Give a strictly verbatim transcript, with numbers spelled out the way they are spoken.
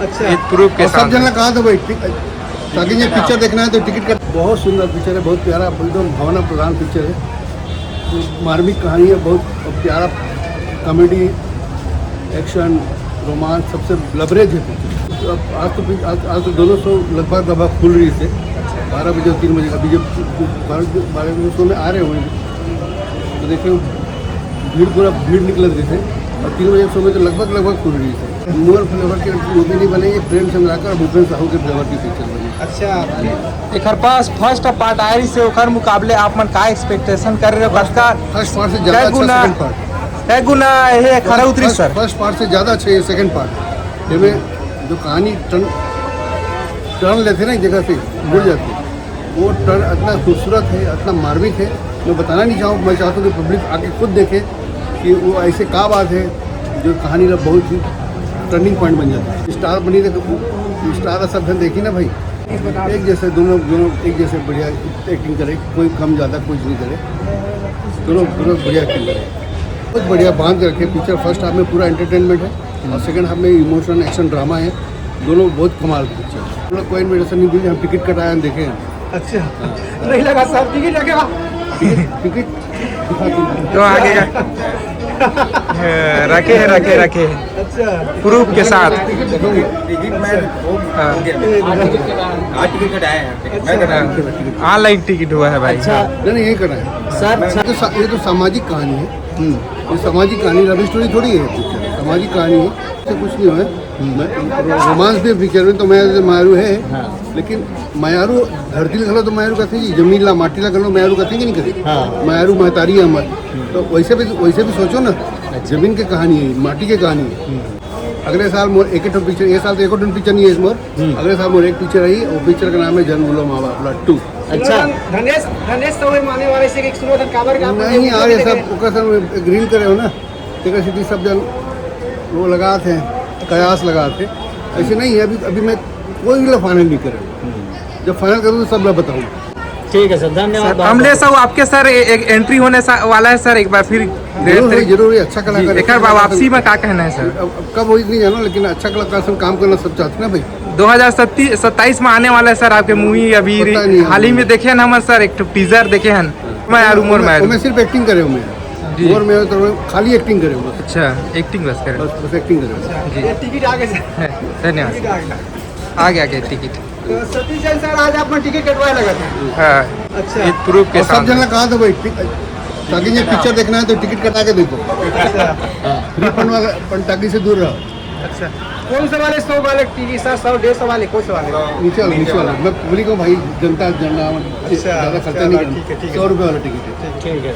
अच्छा। एक प्रूफ के और सब साथ। जन ला कहा था भाई, टिक-, ताकि ये पिक्चर देखना है तो टिकट कट। बहुत सुंदर पिक्चर है, बहुत प्यारा, एकदम भावना प्रधान पिक्चर है। मार्मिक कहानी है, बहुत प्यारा कॉमेडी, एक्शन, रोमांस, सबसे लवरेज है पिक्चर। तो अब आज तो पिक-, आज, आज तो दोनों शो लगभग, लगभग फुल रही है। बारह बजे और तीन बजे, अभी जब बारह, बारह बजे शो में आ रहे होंगे तो देखिए, भीड़, पूरा भीड़ निकल रही है और तीन बजे शो में तो लगभग, लगभग फुल रही है। मोर फ्लेवर के मूवी नहीं बने, ये प्रेम चंद्राकर और भूपेन साहू के फ्लेवर की पिक्चर बनी। अच्छा। एकर पास फर्स्ट पार्ट आए रहिसे, ओकर मुकाबले आप मन का एक्सपेक्टेशन कर रहे हो? कतका? फर्स्ट पार्ट से ज्यादा कै अच्छा गुना, सेकंड पार्ट। कै गुना ये खरा उतरी फर्स्ट, सर? फर्स्ट पार्ट से ज्यादा अच्छा ये सेकंड पार्ट। इसमें जो कहानी टर्न, टर्न लेते ना एक जगह से, मुड़ जाती है। वो टर्न इतना खूबसूरत है, इतना मार्मिक है, मैं बताना नहीं चाहूँ। मैं चाहता हूँ कि पब्लिक आके खुद देखे कि वो ऐसे का बात है जो कहानी का बहुत ही टर्निंग पॉइंट बन जाता है। स्टार बनी तो स्टार सब जन देखी ना भाई, एक जैसे दोनों, दोनों एक जैसे बढ़िया एक्टिंग करे, कोई कम ज़्यादा कुछ नहीं करे, दोनों, दोनों बढ़िया एक्टिंग करे। बहुत बढ़िया बांध के रखे पिक्चर। फर्स्ट हाफ में पूरा एंटरटेनमेंट है और सेकंड हाफ में इमोशन, एक्शन, ड्रामा है, दोनों बहुत कमाल की पिक्चर। हम लोग कोई इन्विटेशन नहीं दी, हम टिकट कटाए, हम देखे हैं। अच्छा। नहीं लगा सर, टिकट रखे हुआ। टिकट, टिकट दिखा दीजिए। तो आगे का। रखे हैं, रखे, रखे हैं। अच्छा। प्रूफ के साथ। टिकट मैं हाँ। आज टिकट कटाए हैं। मैं कटाया। ऑनलाइन टिकट हुआ है भाई। अच्छा। नहीं, नहीं, ये कटाए। सर, ये तो सा-, ये तो सामाजिक कहानी है। हम्म। ये सामाजिक कहानी, लव स्टोरी थोड़ी है पिक्चर, सामाजिक कहानी है, इससे कुछ नहीं हुआ है। मैं, रो-, रोमांस भी पिक्चर में तो मैं जैसे मारू है, हाँ। लेकिन मयारू धरती लिखलो तो मयारू कहते जी, जमीन ला माटी ला कर लो, मयारू कहते कि नहीं कहते? हाँ। मयारू महतारी अमर। तो वैसे भी, वैसे भी सोचो ना, अच्छा। जमीन की कहानी है, माटी की कहानी है। हम्म। अगले साल मोर एक ठो पिक्चर, ये साल तो एक ठो पिक्चर नहीं है इस मोर, हम्म। अगले साल मोर एक पिक्चर आई, वो पिक्चर का नाम है जन बोलो माँ बाप ला टू। अच्छा। धनेश, धनेश तो वही माने वाले से एक सुनो था, काबर का आपने नहीं, ये यार, ये पिक्चर सब देखे? ओकर सब रील करे हो ना, तेकर सेती सब जन वो लगात हे, कयास लगात हे। ऐसे नहीं है, अभी, अभी मैं कोई भी फाइनल नहीं करे। जब फाइनल करूँ तो सब मैं बताऊँ। ठीक है सर, धन्यवाद। सर, बहुत अमलेश बहुत। साहू, आपके सर ए-, एक एंट्री होने सा-, वाला है सर, एक बार फिर जरूर होई, जरूर होई, अच्छा कलाकार जी, है। एक बार वापसी में का कहना है सर? अब, अब कब होई नहीं जानो, लेकिन अच्छा कलाकार से काम करना सब चाहते ना भाई। दो हज़ार सत्ताईस में आने वाला है सर आपके मूवी। अभी पता नहीं, हाल ही अभी। में देखे हन हमर सर, एक ठो टीजर देखे हन, मैं यार उमर मैं, मैं मैं सिर्फ एक्टिंग करे हूँ मैं। जी। और मैं तो खाली एक्टिंग करे हूँ बस। अच्छा, एक्टिंग बस करे। बस, बस एक्टिंग करे हूँ। जी। ये टिकट आ गए सर। है, धन्यवाद। टिकट आ गया। आ गया, आ गया टिकट। तो सतीश जैन सर, आज आप मन टिकट कटवाए लगा था। हाँ। अच्छा। एक प्रूफ के और सब सामने। जन ला कहा था भाई, टिक-, ताकि ये पिक्चर देखना है तो टिकट कटा के देखो। अच्छा। हाँ, फ्री फंड वाला, फंड ताकि से दूर रहो। अच्छा। कौन से वाले सौ वाले टिकट सर, सौ डेढ़ सौ वाले कौन से वाले? नीचे वाला, नीचे वाला। मैं बोली को भाई, जनता, जनता, अच्छा, ज़्यादा खर्चा चलो, नहीं करना। ठीक है, ठीक है। सौ रुपये वाला टिकट है। ठीक है।